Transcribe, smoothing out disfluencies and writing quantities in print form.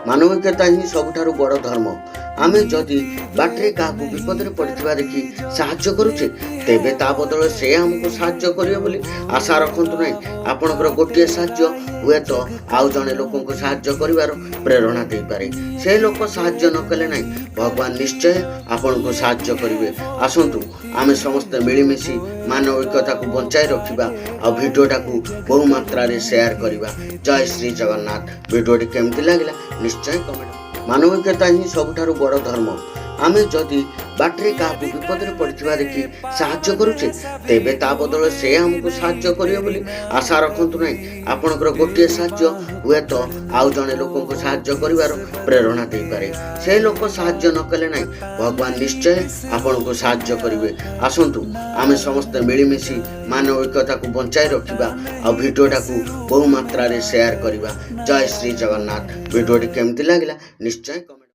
ମାନବିକତା ହିଁ ସବୁଠାରୁ ବଡ଼ ଧର୍ମ। ଆମେ ଯଦି ବାଟରେ କାହାକୁ ବିପଦରେ ପଡ଼ିଥିବା ଦେଖି ସାହାଯ୍ୟ କରୁଛେ, ତେବେ ତା ବଦଳରେ ସେ ଆମକୁ ସାହାଯ୍ୟ କରିବ ବୋଲି ଆଶା ରଖନ୍ତୁ ନାହିଁ। ଆପଣଙ୍କର ଗୋଟିଏ ସାହାଯ୍ୟ ହୁଏତ ଆଉ ଜଣେ ଲୋକଙ୍କୁ ସାହାଯ୍ୟ କରିବାର ପ୍ରେରଣା ଦେଇପାରେ। ସେ ଲୋକ ସାହାଯ୍ୟ ନ କଲେ ନାହିଁ, ଭଗବାନ ନିଶ୍ଚୟ ଆପଣଙ୍କୁ ସାହାଯ୍ୟ କରିବେ। ଆସନ୍ତୁ, ଆମେ ସମସ୍ତେ ମିଳିମିଶି ମାନବିକତାକୁ ବଞ୍ଚାଇ ରଖିବା ଆଉ ଭିଡ଼ିଓଟାକୁ ବହୁ ମାତ୍ରାରେ ସେୟାର କରିବା। ଜୟ ଶ୍ରୀ ଜଗନ୍ନାଥ। ଭିଡ଼ିଓଟି କେମିତି ଲାଗିଲା, ନିଶ୍ଚୟ କମେଣ୍ଟ। ମାନବିକତା ହିଁ ସବୁଠାରୁ ବଡ଼ ଧର୍ମ। ଆମେ ଯଦି ବାଟରେ କାହାକୁ ବିପଦରେ ପଡ଼ିଥିବା ଦେଖି ସାହାଯ୍ୟ କରୁଛେ, ତେବେ ତା ବଦଳରେ ସେ ଆମକୁ ସାହାଯ୍ୟ କରିବ ବୋଲି ଆଶା ରଖନ୍ତୁ ନାହିଁ। ଆପଣଙ୍କର ଗୋଟିଏ ସାହାଯ୍ୟ ହୁଏତ ଆଉ ଜଣେ ଲୋକଙ୍କୁ ସାହାଯ୍ୟ କରିବାର ପ୍ରେରଣା ଦେଇପାରେ। ସେ ଲୋକ ସାହାଯ୍ୟ ନ କଲେ ନାହିଁ, ଭଗବାନ ନିଶ୍ଚୟ ଆପଣଙ୍କୁ ସାହାଯ୍ୟ କରିବେ। ଆସନ୍ତୁ, ଆମେ ସମସ୍ତେ ମିଳିମିଶି ମାନବିକତାକୁ ବଞ୍ଚାଇ ରଖିବା ଆଉ ଭିଡ଼ିଓଟାକୁ ବହୁ ମାତ୍ରାରେ ସେୟାର କରିବା। ଜୟ ଶ୍ରୀ ଜଗନ୍ନାଥ। ଭିଡ଼ିଓଟି କେମିତି ଲାଗିଲା, ନିଶ୍ଚୟ କମେଣ୍ଟ।